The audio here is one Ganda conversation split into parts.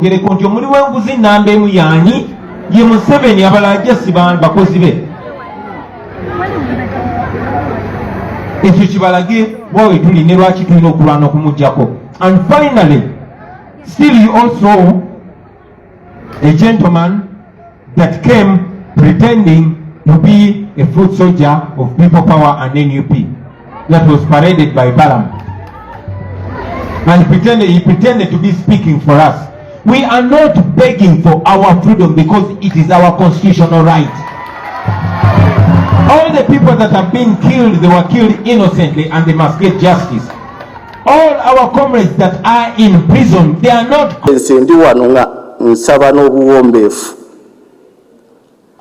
Gereko nti omuli w'enguzi nnamba emu yaani ye Museveni, abalala jasi bakozi be. Ekyo kibalage wawe tuli ne lwaki tulina okulwana okumuggyako. And finally, still you also a gentleman that came pretending to be a foot soldier of People Power and NUP that was paraded by Balaam. And he pretended to be speaking for us. We are not begging for our freedom because it is our constitutional right. All the people that have been killed, they were killed innocently and they must get justice. All our comrades that are in prison, they are not Nze ndi wano nga nsaba n'obuwombeefu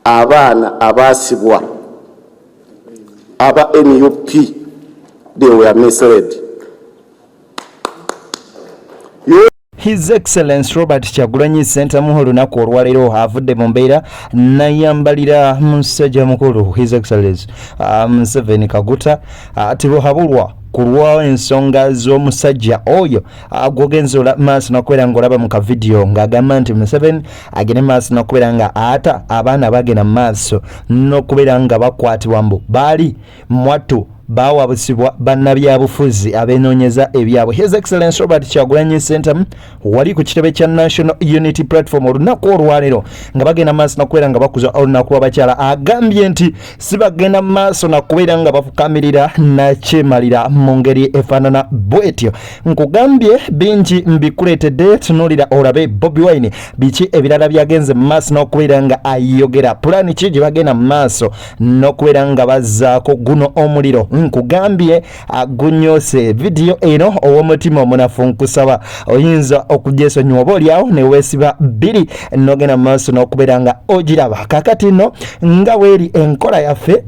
abaana abaasibwa aba NUP, they were misled. You His Excellence Robert Kyagulanyi Ssentamu olunaku olwaleero avudde mu mbeera nayambalira musajja mukulu His Excellence Museveni Kaguta Tibuhaburwa ku lw'ensonga z'omusajja oyo gwogenza maaso n'okubeera ng'olaba mu kavidiyo ng'agamba nti Museveni agende maaso n'okubeera nga ata abaana bagenda mu maaso n'okubeera nga bakwatibwa mbu baali mwattu bawabusibwa bannabyabufuzi abenoonyeza ebyabwe. His Excellence Robert Kyagulanyi Ssentamu wali ku kitebe kya National Unity Platform olunaku olwaleero nga bagenda maaso nakubeera nga bakuza olunaku lw'abakyala, agambye nti si bagenda maaso nakubeera nga bafukamirira nakyemalira mu ngeri efaanana bwetyo. Nkugambye bingi mbikuleetedde, tunuulira olabe Bobi Wine biki ebirala byagenze mu maaso n'okubeera nga ayogera, pulaani ki gye bagenda mu maaso n'okubeera nga bazzaako guno omuliro. Nkugambye gunyose vidiyo eno. Ow'omutima omunafu, nkusaba oyinza okugyesonyiwa oba oliawo ne weesiba bbiri n'ogenda mu maaso n'okubeera nga ogiraba. Kakati nno nga bweri enkola yaffe,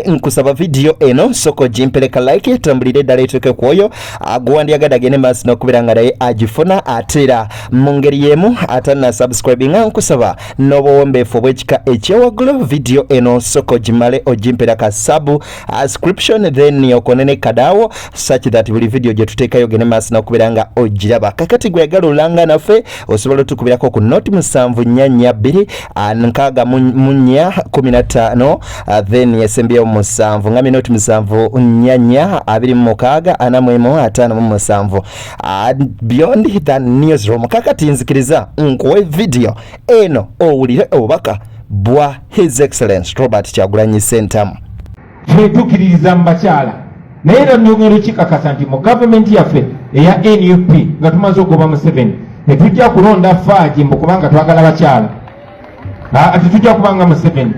nkusaba vidiyo eno soko gimpereka like, tambulire eddala etuuke ku oyo aguwandyagadde agende maaso n'okubeera nga naye agifuna. Ate era mu ngeri y'emu atanna subscribinga, nkusaba n'obuwombeefu obw'ekika ekyewaggulu, vidiyo eno soko gimale ogimpera ka subscription, then okonene kadaawo such that buli vidiyo gye tuteekayo ogende maaso n'okubeera nga ogiraba. Kakati gweyagala olanga naffe, osobola otukubirako ku noti 742 64 15, then esembyeyo 7, nga minoti 744 26 41 57, Beyond the Newsroom. Kakati nzikiriza nkuwe vidiyo eno owulire obubaka bwa His Excellence Robert Kyagulanyi Ssentamu. Ffe tukkiririza mu bakyala, naye era nyongera kikakasa nti mu gavumenti yaffe eya NUP nga tumaze okugoba Museveni, tetujja kulonda faagi mbu kubanga twagala bakyala. Tetujja kubanga Museveni,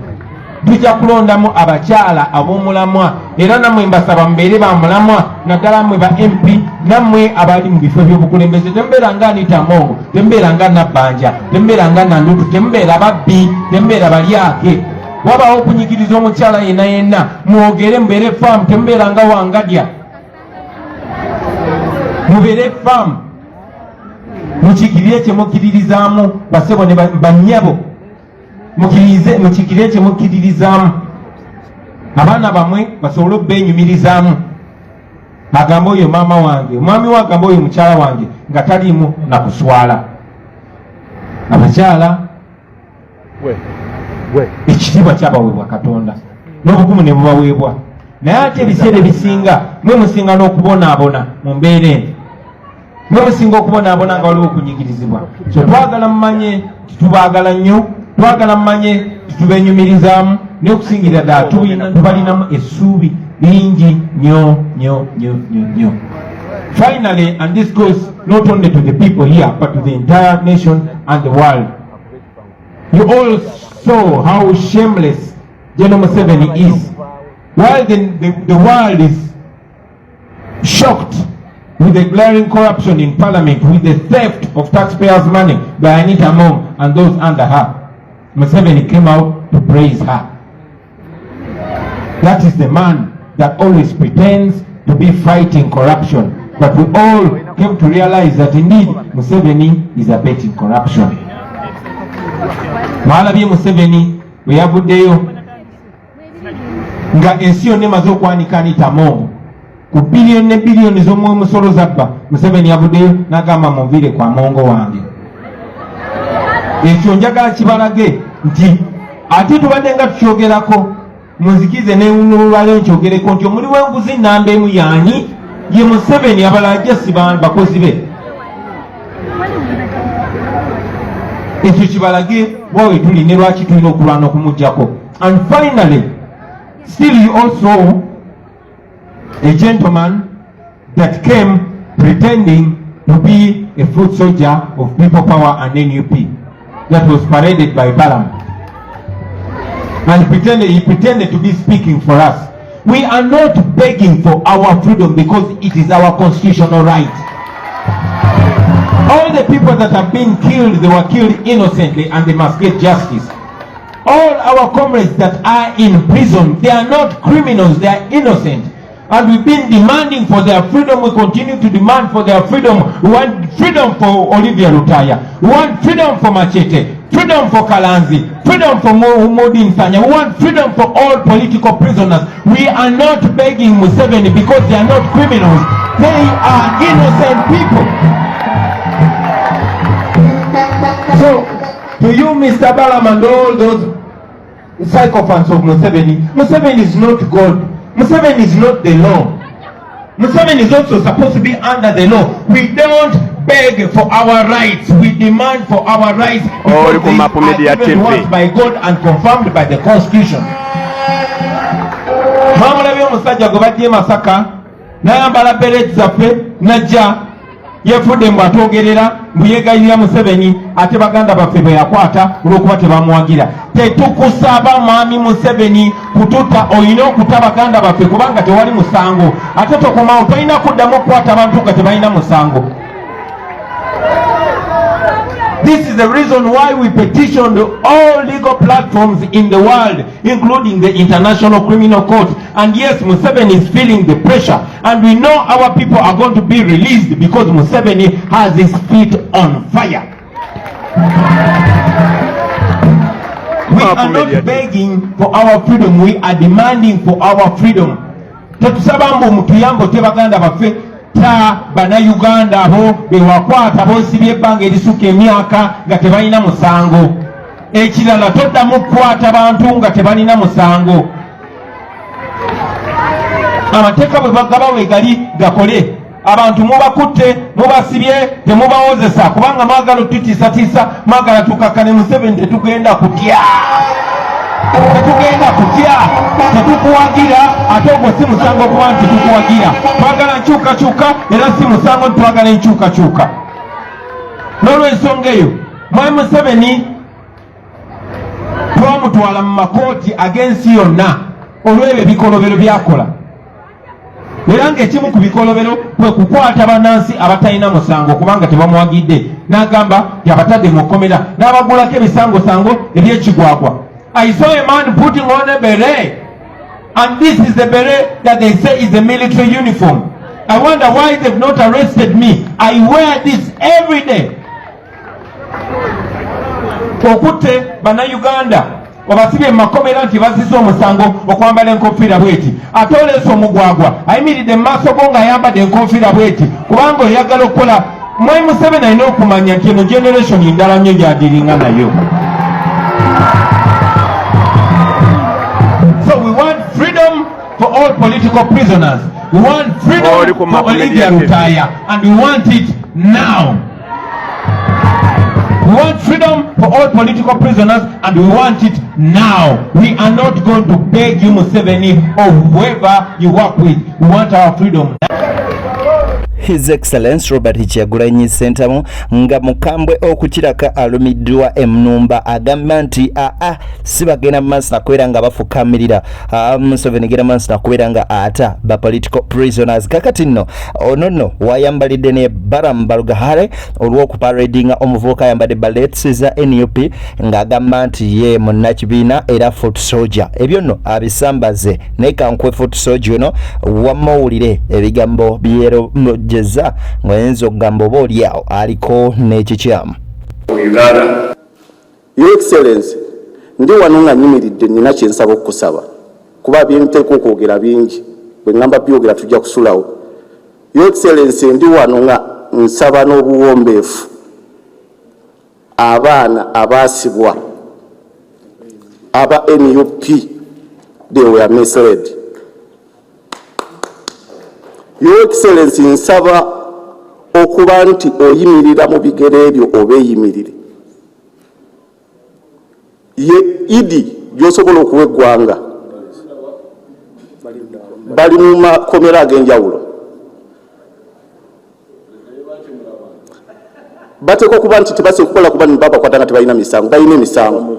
tujja kulondamu abakyala ab'omulamwa. Era nammwe mbasaba mubeere ba mulamwa, naddala mmwe ba MP, nammwe abali mu bifo by'obukulembeze. Temubeera nga Anita Among, temubeera nga Nabbanja, temubeera nga Nandutu, temubeera babbi, temubeera balyake. Wabawo okunyigiriza omukyala yenna yenna, mwogere, mubeere firm. Temubeera nga Wangadya, mubeere firm, mukikirire kyemukkiririzaamu. Basebo ne bannyabo, mukirize, mukikirire kyemukkiririzaamu, abaana bamwe basobole obbenyumirizaamu. Agamba oyo maama wange, omwami we agamba oyo mukyala wange, nga taliimu nakuswala. Abakyala, ekitiibwa kyabaweebwa Katonda n'obukumu ne bubaweebwa, naye ate ebiseera ebisinga mwe musinga n'okubonaabona mu mbeera eno, mwe musinga okubonaabona nga waliwo okunyigirizibwa. So twagala mumanye nti tubaagala nnyo, twagala mumanye nti tubenyumirizaamu, naye okusingira ddala tubalinamu essuubi lingi nnyo nnyo nnyo nnyo nnyo. Finally, and this goes not only to the people here but to the entire nation and the world, you all saw how shameless General Museveni is. While the world is shocked with the glaring corruption in parliament, with the theft of taxpayers' money by Anita Among and those under her, Museveni came out to praise her. That is the man that always pretends to be fighting corruption. But we all came to realize that indeed Museveni is abetting corruption. Mwalabye Museveni bwe yavuddeyo nga ensi yonna emaze okwanika Anita Among. Ku biliyoni ne biliyoni z'omuwemusolo zabba, Museveni avuddeyo n'agamba munviire kwa mongo wange. Ekyo njagala kibalage nti ate tubadde nga tukyogerako, munzikize newunulwaleyo nkyogereko nti omuli w'enguzi namba emu yaani ye Museveni, abalala jesi bakozi be. Ekyo kibalage wawe tuli ne lwaki tulina okulwana okumuggyako. And finally, still you also a gentleman that came pretending to be a foot soldier of People Power and NUP that was paraded by Balaam. And he pretended to be speaking for us. We are not begging for our freedom because it is our constitutional right. All the people that have been killed, they were killed innocently and they must get justice. All our comrades that are in prison, they are not criminals, they are innocent. And we've been demanding for their freedom. We continue to demand for their freedom. We want freedom for Olivia Lutaya. We want freedom for Machete. Freedom for Kalanzi. Freedom for Mudin Sanya. We want freedom for all political prisoners. We are not begging Museveni because they are not criminals. They are innocent people. So, to you, Mr. Balaam, and all those sycophants of Museveni, Museveni is not God. Museveni is not the law. Museveni is also supposed to be under the law. We don't beg for our rights. We demand for our rights Oli because ku they Mapu are Media given to TV. us by God and confirmed by the Constitution. Mwamulabye omusajja gwe bajja e Masaka n'ayambala beret zaffe, najja yefudde mbu atwogerera, mbu yeegayirira Museveni, ate baganda baffe bwe yakwata olw'okuba tebamuwagira. Tetukusaba, mwami Museveni, kututa. Olina okuta baganda baffe kubanga tewali musango, ate tokomawo, tolina kuddamu okukwata abantu nga tebalina musango. This is the reason why we petitioned all legal platforms in the world, including the International Criminal Court. And yes, Museveni is feeling the pressure. And we know our people are going to be released because Museveni has his feet on fire. We are not begging for our freedom, we are demanding for our freedom. Tetusaba mbu mutuyambe ote baganda baffe. Ta Bannayuganda abo bewakwata bosibye ebbanga erisukka emyaka nga tebalina musango. Ekirala, toddamu kukwata bantu nga tebalina musango. Amateeka bwe gaba wegali gakole. Abantu mubakutte, mubasibye, temubawozesa kubanga mwagala otutiisatiisa, mwagala tukakkane. Museveni, tetugenda kutya, tetugenda kutya, tetukuwagira. Ate ogwo si musango okuba nti tukuwagira. Twagala nkyukakyuka, era si musango nti twagala enkyukakyuka. N'olwensonga eyo, mwami Museveni twamutwala mu makooti ag'ensi yonna olw'ebyo ebikolobero byakola, era ng'ekimu ku bikolobero kwe kukwata bannansi abatalina musango kubanga tebamuwagidde, n'agamba yabatadde mu kkomera n'abagulako ebisangosango ebyekigwagwa. I saw a man putting on a beret, and this is the beret that they say is a military uniform. I wonder why they've not arrested me. I wear this every day. Okutte Bannayuganda, obasibye mu makomera nti bazizza omusango okwambala enkofiira bweti, ate oleesa omugwagwa ayimiridde mu maaso go ng'ayambadde enkofiira bweti kubanga oyagala okukola. Mwami Museveni alina okumanya nti eno generation ndala nnyo gyadiringa nayo. So we want freedom for all political prisoners. We want freedom Oli ku for Mapu Olivia Media TV. Lutaya, and we want it now. We want freedom for all political prisoners, and we want it now. We are not going to beg you, Museveni, or whoever you work with. We want our freedom. His Excellence Robert Kyagulanyi Ssentamu nga mukambwe okukiraka alumiddwa emnumba, agamba nti aa si bagenda mu maaso nakubeera nga bafukamirira Museveni genda maaso nakubeera nga ata ba political prisoners. Kakati nno ono nno wayambalidde ne Balaam Barugahare olw'okuparadinga omuvubuka ayambadde berets za NUP ng'agamba nti ye munnakibiina era foot soldier. Ebyo nno abisambaze, naye kankwe foot soldier ono wamma owulire ebigambo byerojeza ng'oyinza okugamba oba oli awo aliko n'ekikyamu. Uganda. Your Excellency, ndi wano nga nyimiridde, nina kyensaba okukusaba kuba byenteeka okwogera bingi. Bwe ŋŋamba byogera tujja kusulawo. Your Excellency, ndi wano nga nsaba n'obuwombeefu abaana abaasibwa aba NUP, they were misled. Your Excellency, nsaba okuba nti oyimirira mu bigere ebyo obeeyimirire. Ye idi gy'osobola okuwa eggwanga. Bali mu makomera ag'enjawulo, bateekwa okuba nti tebasobola kukola kuba babakwata nga tebalina misango. Balina emisango,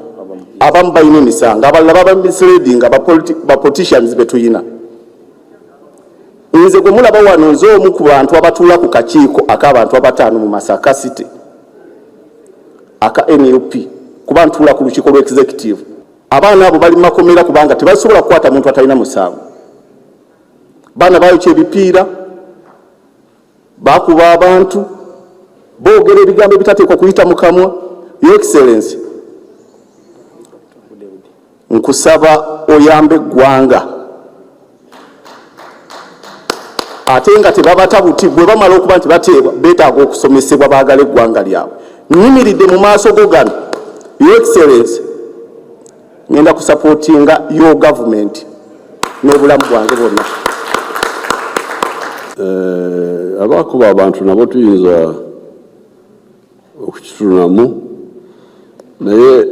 abamu balina emisango, abalala baba misleading ba politicians betuyina. Nze gwe mulaba wano, nze omu ku bantu abatuula ku kakiiko ak'abantu abataano mu Masaka City aka NUP, kuba ntuula ku lukiiko lwa executive. Abaana abo bali makomera kubanga tebasobola kukwata muntu atalina musango. Baana bayokya ebipiira, bakuba abantu, boogera ebigambo ebitateekwa kuyita mu kamwa. Your Excellency, nkusaba oyambe eggwanga, ate nga tebabata buti. Bwe bamala okuba nti bateebwa, beetaaga okusomesebwa baagala eggwanga lyabwe. Nyimiridde mu maaso go gano, Your Excellency, ngenda kusupportinga your government n'obulamu bwange bwonna. Abakuba abantu nabo tuyinza okukitunamu, naye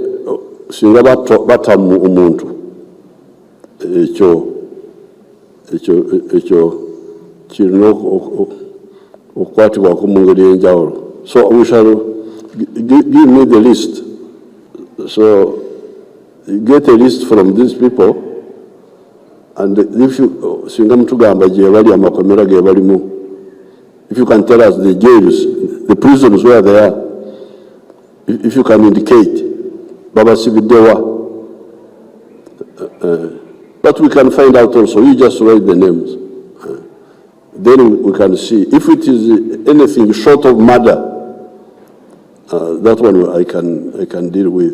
singa batamu omuntu, ekyo kirina okukwatibwako mu ngeri ey'enjawulo. So we shall give me the list. So get a list from these people, and if you singa mutugamba gye bali, amakomera ge balimu, if you can tell us the jails, the prisons where they are, if you can indicate babasibiddewa, but we can find out also. You just write the names, then we can see if it is anything short of murder. That one I can deal with,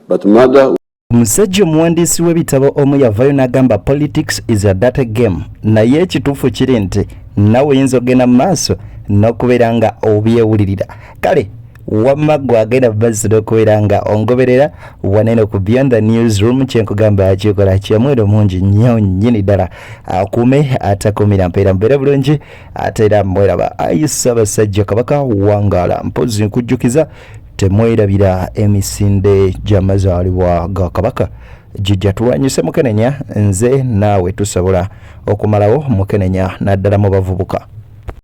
but murder. Omusajja omuwandiisi w'ebitabo omu yavayo n'agamba, "Politics is a dirty game." Naye ekituufu kiri nti nawe oyinza okugenda mu maaso n'okubeera nga obyewulirira. Kale wamma gwe agenda mazzi n'okubeera nga ongoberera wanene ku Beyond the Newsroom, kyenkugamba kikola kyamwero mungi nnyo nnyini ddala. Akuume atakumira mpeera, mubeere bulungi ate era mweraba. Ayi Ssaabasajja Kabaka, wangaala. Mpozi nkujjukiza, temwerabira emisinde gy'amazaalibwa ga Kabaka gijja. Tulwanyise mukenenya, nze naawe tusobola okumalawo mukenenya, naddala mu bavubuka.